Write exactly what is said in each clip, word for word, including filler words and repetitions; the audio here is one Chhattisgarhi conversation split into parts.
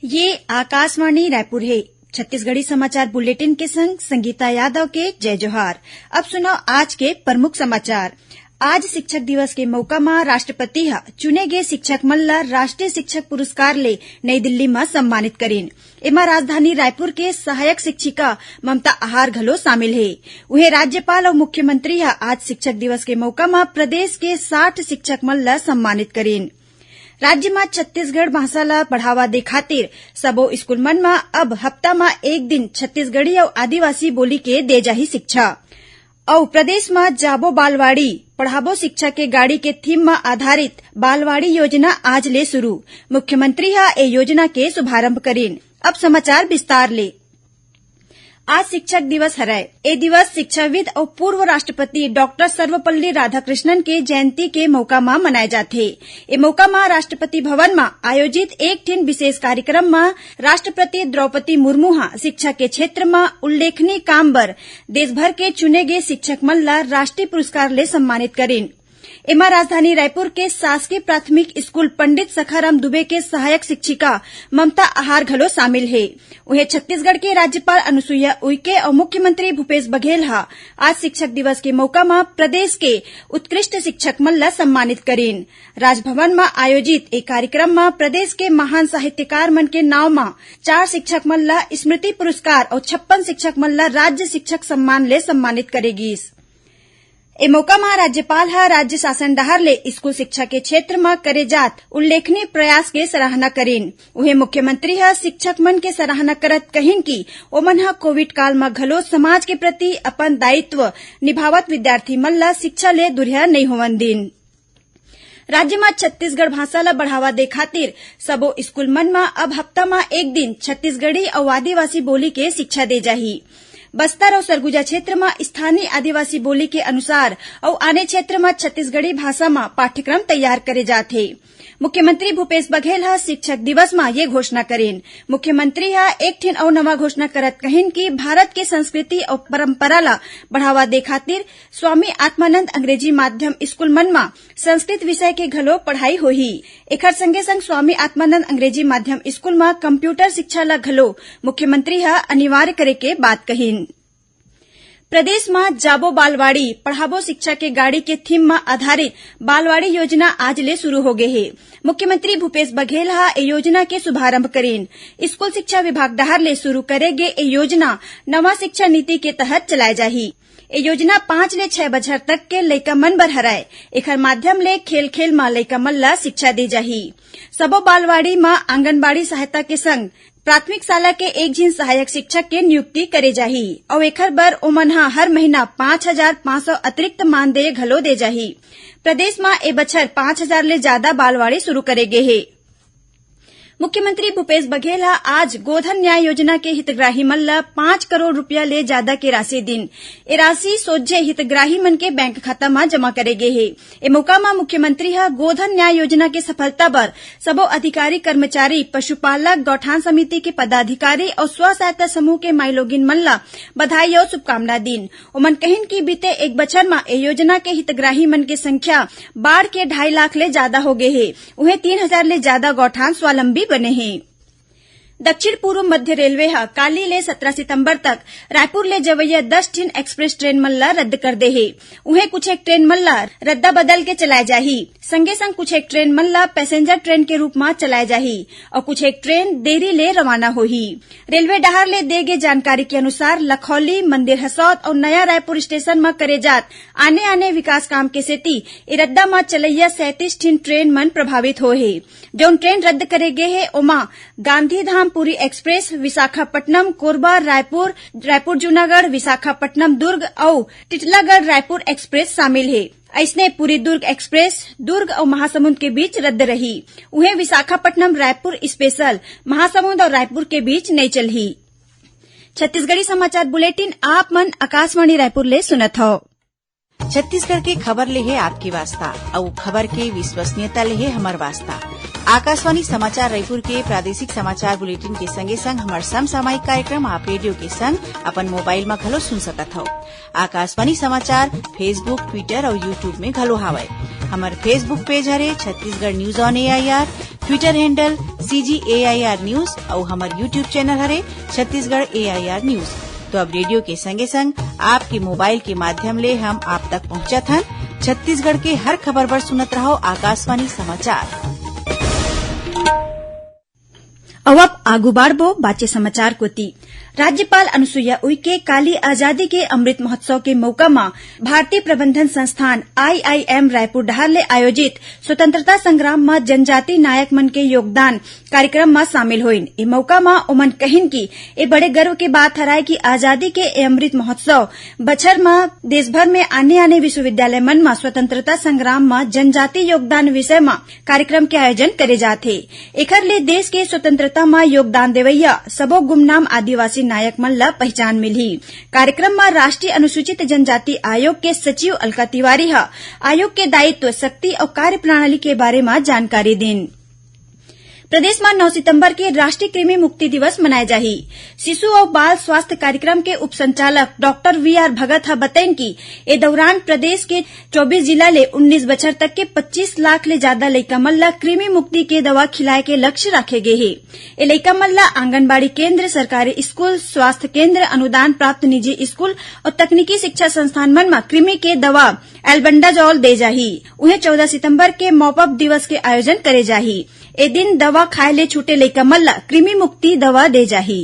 ये आकाशवाणी रायपुर हे। छत्तीसगढ़ी समाचार बुलेटिन के संग संगीता यादव के जय जोहार। अब सुनव आज के प्रमुख समाचार। आज शिक्षक दिवस के मौका म राष्ट्रपति ह चुने गे शिक्षक मन ल राष्ट्रीय शिक्षक पुरस्कार ले नई दिल्ली म सम्मानित करिन। एमा राजधानी रायपुर के सहायक शिक्षिका ममता आहार घलो शामिल हे। उहें, राज्यपाल अउ मुख्यमंत्री ह आज शिक्षक दिवस के मौका म प्रदेश के साठ शिक्षक मन ल सम्मानित करिन। राज्य म छत्तीसगढ़ भाषा ल बढ़ावा दे खातिर सबो स्कूल मन म अब हफ्ता म एक दिन छत्तीसगढ़ी अउ आदिवासी बोली के दे जाही शिक्षा। अउ प्रदेश म जाबो बालवाड़ी, पढ़ाबो शिक्षा के गाड़ी के थीम म आधारित बालवाड़ी योजना आज ले शुरू। मुख्यमंत्री ह ए योजना के शुभारंभ करिन। अब समाचार विस्तार ले। आज शिक्षक दिवस हरय। ए दिवस शिक्षाविद अउ पूर्व राष्ट्रपति डॉक्टर सर्वपल्ली राधाकृष्णन के जयंती के मौका म मनाए जाथे। ए मौका म राष्ट्रपति भवन म आयोजित एक ठिन विशेष कार्यक्रम म राष्ट्रपति द्रौपदी मुर्मू ह शिक्षा के क्षेत्र म उल्लेखनीय काम बर देश भर के चुने गे शिक्षक मन ल राष्ट्रीय पुरस्कार ले सम्मानित करिन। एमा राजधानी रायपुर के शासकीय प्राथमिक स्कूल पंडित सखाराम दुबे के सहायक शिक्षिका ममता आहार घलो शामिल हे। उहें, छत्तीसगढ़ के राज्यपाल अनुसुईया उइके अउ मुख्यमंत्री भूपेश बघेल ह आज शिक्षक दिवस के मौका म प्रदेश के उत्कृष्ट शिक्षक मन ल सम्मानित करिन। राजभवन म आयोजित ए कार्यक्रम म प्रदेश के महान साहित्यकार मन के नांव म चार शिक्षक मन ल स्मृति पुरस्कार अउ छप्पन शिक्षक मन ल राज्य शिक्षक सम्मान ले सम्मानित करे गीस। ए मौका म राज्यपाल ह राज्य शासन डहार ले स्कूल शिक्षा के क्षेत्र म करे जात उल्लेखनीय प्रयास के सराहना करिन। उहें, मुख्यमंत्री ह शिक्षक मन के सराहना करत कहिन कि ओमन ह कोविड काल म घलो समाज के प्रति अपन दायित्व निभावत विद्यार्थी मन ल शिक्षा ले दुरिहा नइ होवन दिन। राज्य म छत्तीसगढ़ भाषा ल बढ़ावा दे खातिर सबो स्कूल मन म अब हफ्ता म एक दिन छत्तीसगढ़ी अउ आदिवासी बोली के शिक्षा दे जाही। बस्तर अउ सरगुजा क्षेत्र म स्थानीय आदिवासी बोली के अनुसार अउ आने क्षेत्र म छत्तीसगढ़ी भाषा म पाठ्यक्रम तैयार करे जात हे। मुख्यमंत्री भूपेश बघेल ह शिक्षक दिवस म ये घोषणा करिन। मुख्यमंत्री ह एक ठिन अउ नवा घोषणा करत कहिन कि भारत के संस्कृति अउ परंपरा ल बढ़ावा दे खातिर स्वामी आत्मानंद अंग्रेजी माध्यम स्कूल मन म संस्कृत विषय के घलो पढ़ाई होही। एखर संगे संग स्वामी आत्मानंद अंग्रेजी माध्यम स्कूल म कंप्यूटर शिक्षा ल घलो मुख्यमंत्री ह अनिवार्य करे के बात कहिन। प्रदेश म जाबो बालवाड़ी, पढ़ाबो शिक्षा के गाड़ी के थीम म आधारित बालवाड़ी योजना आज ले शुरू हो गे हे। मुख्यमंत्री भूपेश बघेल ह ए योजना के शुभारंभ करिन। स्कूल शिक्षा विभाग डहार ले शुरू करे गे ए योजना नवा शिक्षा नीति के तहत चलाए जाही। ए योजना पाँच ले छै बछर तक के लइका मन बर हरय। एखर माध्यम ले खेल-खेल म लइका मन ल शिक्षा दे जाही। सबो बालवाड़ी म आंगनबाड़ी सहायता के संग प्राथमिक शाला के एक झिन सहायक शिक्षक के नियुक्ति करे जाही अउ एखर बर ओमन ह हर महीना पाँच हजार पाँच सौ अतिरिक्त मानदेय घलो दे जाही। प्रदेश म ए बछर पाँच हजार ले जादा बालवाड़ी शुरू करे गे हे। मुख्यमंत्री भूपेश बघेल ह आज गोधन न्याय योजना के हितग्राही मन ल पाँच करोड़ रुपया ले जादा के राशि दिन। ए राशि सोझे हितग्राही मन के बैंक खाता म जमा करे गे हे। ए मौका म मुख्यमंत्री ह गोधन न्याय योजना के सफलता बर सबो अधिकारी, कर्मचारी, पशुपालक, गौठान समिति के पदाधिकारी अउ स्व सहायता समूह के माईलोगिन मन ल बधाई अउ शुभकामना दिन। ओमन कहिन कि बीते एक बछर म ए योजना के हितग्राही मन के संख्या बाढ़ के ढाई लाख ले जादा हो गे हे। उहें, तीन हजार ले जादा गौठान स्वावलंबी बने हे। दक्षिण पूर्व मध्य रेलवे ह काली ले सत्रह सितंबर तक रायपुर ले जवइया दस ठिन एक्सप्रेस ट्रेन मन ल रद्द कर दे हे। उहें, कुछ एक ट्रेन मन ल रद्दा बदल के चलाए जाही। संगे संग कुछ एक ट्रेन मन ल पैसेंजर ट्रेन के रूप म चलाए जाही अउ कुछ एक ट्रेन देरी ले रवाना होही। रेलवे डहार ले दे गे जानकारी के अनुसार, लखौली, मंदिर हसौद अउ नया रायपुर स्टेशन म करे जात आने-आने विकास काम के सेती ए रद्दा म चलइया सैंतीस ठिन ट्रेन मन प्रभावित होए हे। जउन ट्रेन रद्द करे गे हे, ओमा गांधीधाम पुरी एक्सप्रेस, विशाखापट्टनम कोरबा रायपुर, रायपुर जूनागढ़, विशाखापट्टनम दुर्ग अउ टिटलागढ़ रायपुर एक्सप्रेस शामिल हे। अइसने पुरी दुर्ग एक्सप्रेस दुर्ग अउ महासमुंद के बीच रद्द रही। उहें, विशाखापट्टनम रायपुर स्पेशल महासमुंद अउ रायपुर के बीच नइ चलही। छत्तीसगढ़ी समाचार बुलेटिन आप मन आकाशवाणी रायपुर ले सुनत हव। छत्तीसगढ़ के खबर ले हे आपके वास्ता, अउ खबर के विश्वसनीयता ले हे हमर वास्ता। आकाशवाणी समाचार रायपुर के प्रादेशिक समाचार बुलेटिन के संगे संग हमर समसामयिक कार्यक्रम आप रेडियो के संग अपन मोबाइल म घलो सुन सकत हव। आकाशवाणी समाचार Facebook, Twitter अउ YouTube में घलो हावय। हमर Facebook पेज हरे Chhattisgarh News on A I R। Twitter handle C G A I R News अउ हमर YouTube channel हरे Chhattisgarh A I R News। तो अब रेडियो के संगे संग आपके मोबाइल के माध्यम ले हम आप तक पहुंचत हन। छत्तीसगढ़ के हर खबर बर सुनत रहव आकाशवाणी समाचार। अउ अब आगू बाढ़बो बाचे समाचार कोति। राज्यपाल अनुसुईया उइके काली आजादी के अमृत महोत्सव के मउका म भारतीय प्रबंधन संस्थान, I I M, रायपुर डहार ले आयोजित स्वतंत्रता संग्राम म जनजाति नायक मन के योगदान कार्यक्रम म शामिल होइन। ए मउका म ओमन कहिन कि ए बड़े गर्व के बात हरय कि आजादी के ए अमृत महोत्सव बछर म देश भर में आने-आने विश्वविद्यालय मन म स्वतंत्रता संग्राम म जनजाति योगदान विषय म कार्यक्रम के आयोजन करे जात हे। एखर ले देश के स्वतंत्रता म योगदान देवइया सबो गुमनाम आदिवासी नायक मन ल पहिचान मिलही। कार्यक्रम म राष्ट्रीय अनुसूचित जनजाति आयोग के सचिव अलका तिवारी ह आयोग के दायित्व, शक्ति अउ कार्यप्रणाली के बारे म जानकारी दीन। प्रदेश म नौ सितंबर के राष्ट्रीय कृमि मुक्ति दिवस मनाए जाही। शिशु अउ बाल स्वास्थ्य कार्यक्रम के उपसंचालक डॉक्टर वी आर भगत ह बतइन कि ए दौरान प्रदेश के चौबीस जिला ले उन्नीस बछर तक के पच्चीस लाख ले जादा लइका मन ल कृमि मुक्ति के दवा खिलाए के लक्ष्य राखे गे हे। ए लइका मन ल आंगनबाड़ी केंद्र, सरकारी स्कूल, स्वास्थ्य केंद्र, अनुदान प्राप्त निजी स्कूल अउ तकनीकी शिक्षा संस्थान मन म कृमि के दवा albendazole दे जाही। उहें चौदह सितंबर के mop up दिवस के आयोजन करे जाही। ए दिन दवा खाए ले छूटे लइका मन ल कृमि मुक्ति दवा दे जाही।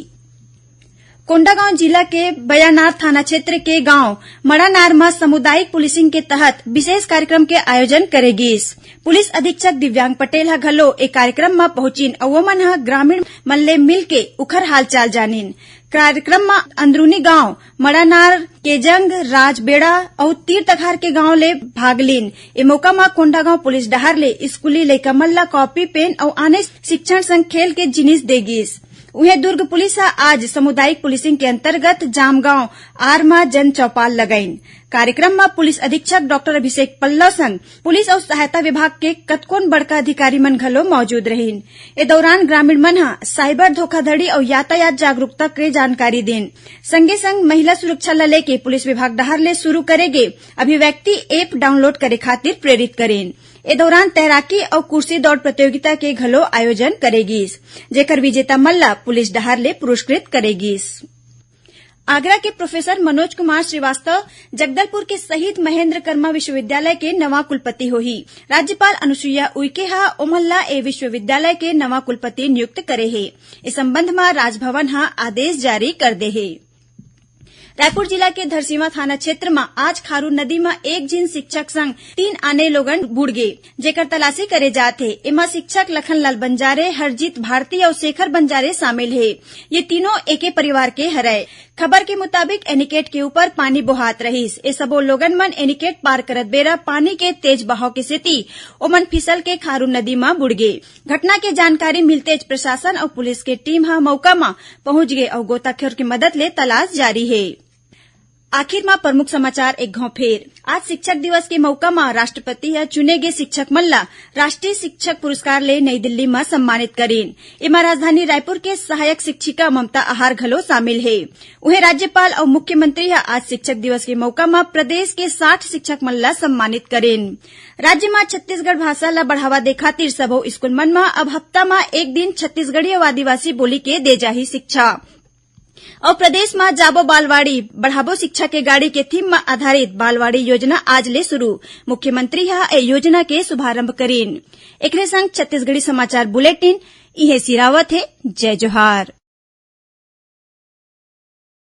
कोंडागांव जिला के बयानार थाना क्षेत्र के गांव मड़ानार म सामुदायिक पुलिसिंग के तहत विशेष कार्यक्रम के आयोजन करे गीस। पुलिस अधीक्षक दिव्यांग पटेल ह घलो ए कार्यक्रम म पहुंचिन अउ ओमन ह ग्रामीण मन ले मिलके उखर हालचाल जानिन। कार्यक्रम म अंदरूनी गांव मड़ानार, केजंग, राजबेड़ा अउ तीर तखार के गांव ले भाग लीन। ए मौका म कोंडागांव पुलिस डहार ले स्कूली लइका मन ल कॉपी, पेन अउ आने शिक्षण संग खेल के जिनिस दे गीस। उहें दुर्ग पुलिस ह आज सामुदायिक पुलिसिंग के अंतर्गत जामगांव आर म जन चौपाल लगाइन। कार्यक्रम म पुलिस अधीक्षक डॉक्टर अभिषेक पल्लव संग पुलिस अउ सहायता विभाग के कतकोन बड़का अधिकारी मन घलो मौजूद रहिन। ए दौरान ग्रामीण मन ह साइबर धोखाधड़ी अउ यातायात जागरूकता के जानकारी दीन। संगे संग महिला सुरक्षा ल लेके पुलिस विभाग डहार ले शुरू करे गे अभिव्यक्ति ऐप डाउनलोड करे खातिर प्रेरित करेन। ए दौरान तैराकी अउ कुर्सी दौड़ प्रतियोगिता के घलो आयोजन करे गीस, जेकर विजेता मन ल पुलिस डहार ले पुरस्कृत करे गीस। आगरा के प्रोफेसर मनोज कुमार श्रीवास्तव जगदलपुर के शहीद महेंद्र कर्मा विश्वविद्यालय के नवा कुलपति होही। राज्यपाल अनुसुईया उइके ह ओमन ल ए विश्वविद्यालय के नवा कुलपति नियुक्त करे हे। ए संबंध म राजभवन ह आदेश जारी कर दे हे। रायपुर जिला के धरसींवा थाना क्षेत्र म आज खारून नदी म एक झिन शिक्षक संग तीन आने लोगन बुड़ गे, जेकर तलाशी करे जात हे। एमा शिक्षक लखनलाल बंजारे, हरजीत भारती अउ शेखर बंजारे शामिल हे। ये तीनों एके परिवार के हरय। खबर के मुताबिक एनीकेट के ऊपर पानी बोहात रहिस। ए सबो लोगन मन एनीकेट पार करत बेरा पानी के तेज बहाव के सेती ओमन फिसल के खारून नदी म बुड़ गे। घटना के जानकारी मिलतेच प्रशासन अउ पुलिस के टीम ह मउका म पहुंच गे अउ गोताखोर के मदद ले तलाश जारी हे। आखिर म प्रमुख समाचार एक घांव फेर। आज शिक्षक दिवस के मउका म राष्ट्रपति ह चुने गे शिक्षक मन ल राष्ट्रीय शिक्षक पुरस्कार ले नई दिल्ली म सम्मानित करीन। एमा राजधानी रायपुर के सहायक शिक्षिका ममता आहार घलो शामिल हे। उहें, राज्यपाल अउ मुख्यमंत्री ह आज शिक्षक दिवस के मउका म प्रदेश के साठ शिक्षक मन ल सम्मानित करेन। राज्य म छत्तीसगढ़ भाषा ल बढ़ावा दे खातिर सबो स्कूल मन म अब हफ्ता म एक दिन छत्तीसगढ़ी अउ आदिवासी बोली के दे जाही शिक्षा। अउ प्रदेश म जाबो बालवाड़ी, बढ़ाबो शिक्षा के गाड़ी के थीम म आधारित बालवाड़ी योजना आज ले शुरू। मुख्यमंत्री ह ए योजना के शुभारंभ करीन। एकरे संग छत्तीसगढ़ी समाचार बुलेटिन इहें सिरावत हे। जय जोहार।